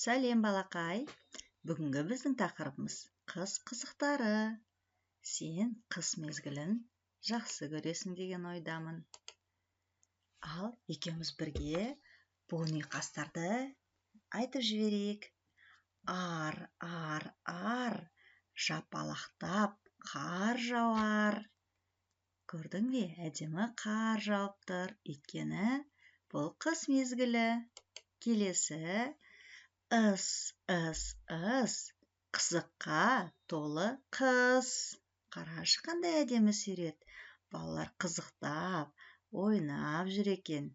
Сәлем, балақай! Бүгінгі біздің тақырыбымыз – қыс қызықтары. Сен қыс мезгілін жақсы көресің деген ойдамын. Ал екеуміз бірге буын ұйқастарды айтып жіберейік. Ар, ар, ар, жапалақтап қар жауар. Көрдің бе, әдемі қар жауып тұр, өйткені бұл қыс мезгілі. Келесі: ыс, ыс, ыс, қызыққа толы қыс. Қарашы, қандай әдемі сурет! Балалар қызықтап ойнап жүр екен.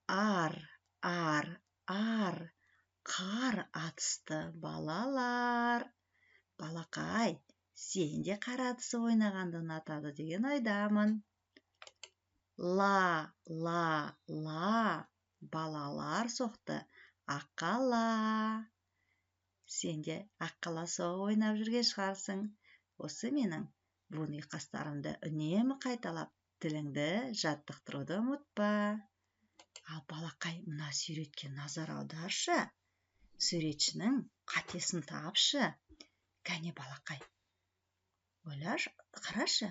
Ар, ар, ар, қар атысты балалар. Балақай, сен де қар атысып ойнағанды ұнатады деген ойдамын. Ла, ла, ла, балалар соқты аққала. Сен де аққала соғып ойнап жүрген шығарсың. Осы менің буын ұйқастарымды үнемі қайталап, тіліңді жаттықтыруды ұмытпа. Ал, балақай, мына суретке назар аударшы, суретшінің қатесін тапшы. Кәне, балақай, ойлашы, қарашы,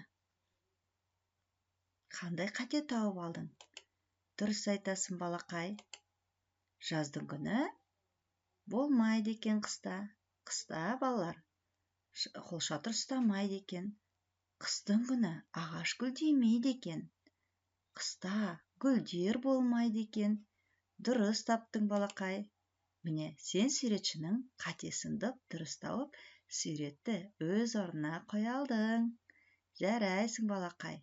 қандай қате тауып алдың? Дұрыс айтасың, балақай. Жаздың күні болмайды екен қыста. Қыста балалар қолшатыр ұстамайды екен. Қыстың күні ағаш гүлдемейді екен. Қыста гүлдер болмайды екен. Дұрыс таптың, балақай. Міне, сен суретшінің қатесін дұп дұрыс тауып, суретті өз орнына қоя алдың. Жарайсың, балақай!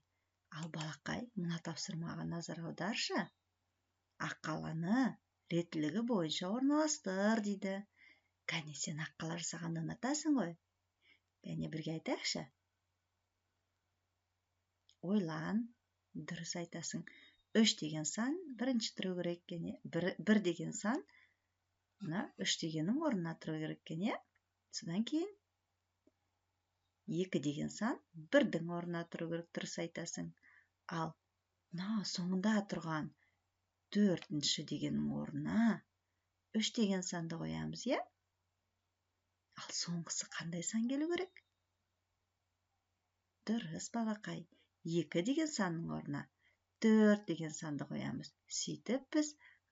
Ал, балақай, мына тапсырмаға назар аударшы. Аққаланы реттілігі бойынша орналастыр дейді. Кәне, сен аққала жасағанды ұнатасың ғой. Кәне, бірге айтайықшы. Ойлан. Дұрыс айтасың. Үш деген сан бірінші тұру керек екен. Бір деген сан мына үш дегеннің орнына тұру керек екен, иә. Содан кейін екі деген сан бірдің орнына тұру керек. Дұрыс айтасың. Ал мына соңында тұрған төртінші дегеннің орнына үш деген санды қоямыз, иә. Ал соңғысы қандай сан келу керек? Дұрыс, балақай. Екі деген санның орнына төрт деген санды қоямыз. Сөйтіп, біз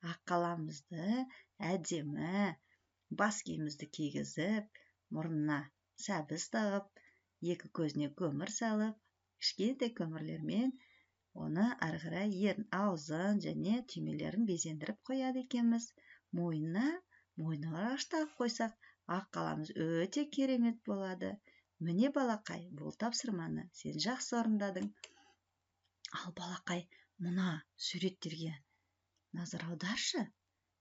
аққаламызды әдемі бас киімімізді кигізіп, мұрнына сәбіз тағып, екі көзіне көмір салып, кішкентай көмірлермен оны ары қарай ерін, аузын және түймелерін безендіріп қояды екенбіз. Мойнына мойын тағып қойсақ, аққаламыз өте керемет болады. Міне, балақай, бұл тапсырманы сен жақсы орындадың. Ал, балақай, мына суреттерге назар аударшы,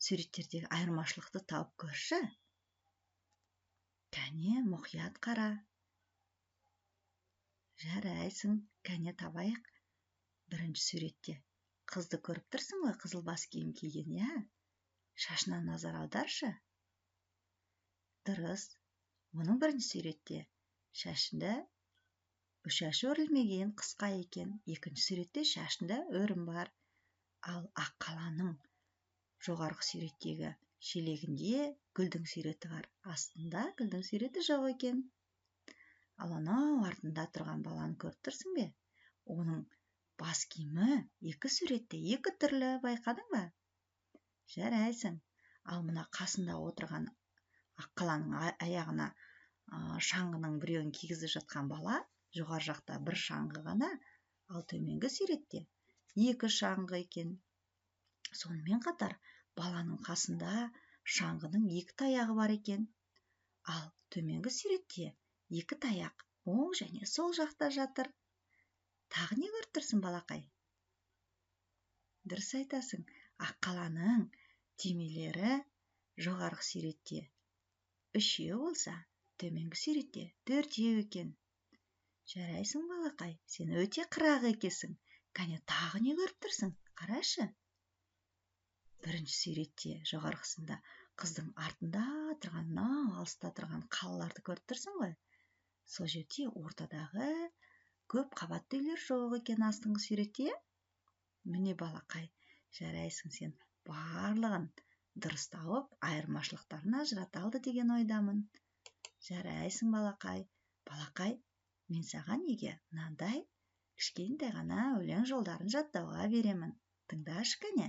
суреттердегі айырмашылықты тауып көрші. Кәне, мұқият қара. Жарайсың! Кәне, табайық. Бірінші суретте қызды көріп тұрсың ғой, қызыл бас киім киген, иә. Шашына назар аударшы. Дұрыс. Оның бірінші суретте шашында шашы өрілмеген, қысқа екен. Екінші суретте шашында өрім бар. Ал аққаланың жоғарғы суреттегі шелегінде гүлдің суреті бар, астында гүлдің суреті жоқ екен. Ал анау артында тұрған баланы көріп тұрсың бе? Оның бас киімі екі суретте екі түрлі, байқадың ба? Жарайсың! Ал мына қасында отырған, аққаланың аяғына шаңғының біреуін кигізіп жатқан бала, жоғары жақта бір шаңғы ғана, ал төменгі суретте екі шаңғы екен. Сонымен қатар баланың қасында шаңғының екі таяғы бар екен, ал төменгі суретте екі таяқ оң және сол жақта жатыр. Тағы не көріп тұрсың, балақай? Дұрыс айтасың. Аққаланың түймелері жоғарғы суретте үшеу болса, төменгі суретте төртеу екен. Жарайсың, балақай, сен өте қырағы екенсің. Кәне, тағы не көріп тұрсың? Қарашы, бірінші суретте жоғарғысында қыздың артында тұрған, мынау алыста тұрған қалаларды көріп тұрсың ғой. Сол жерде ортадағы көп қабатты үйлер жоқ екен астыңғы суретте, иә. Міне, балақай, жарайсың, сен барлығын Дұрыс тауып, айырмашылықтарын ажырата алды деген ойдамын. Жарайсың, балақай. Балақай, мен саған неге мынандай кішкентай ғана өлең жолдарын жаттауға беремін. Тыңдашы, кәне.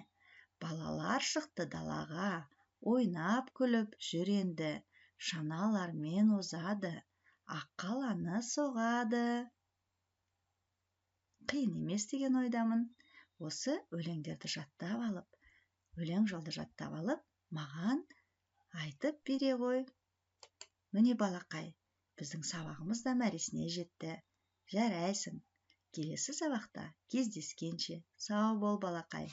Балалар шықты далаға, ойнап күліп жүр енді. Шаналармен озады, аққаланы соғады. Қиын емес деген ойдамын. Осы өлеңдерді жаттап алып, өлең жолды жаттап алып, маған айтып бере ғой. Міне, балақай, біздің сабағымыз да мәресіне жетті. Жарайсың. Келесі сабақта кездескенше сау бол, балақай.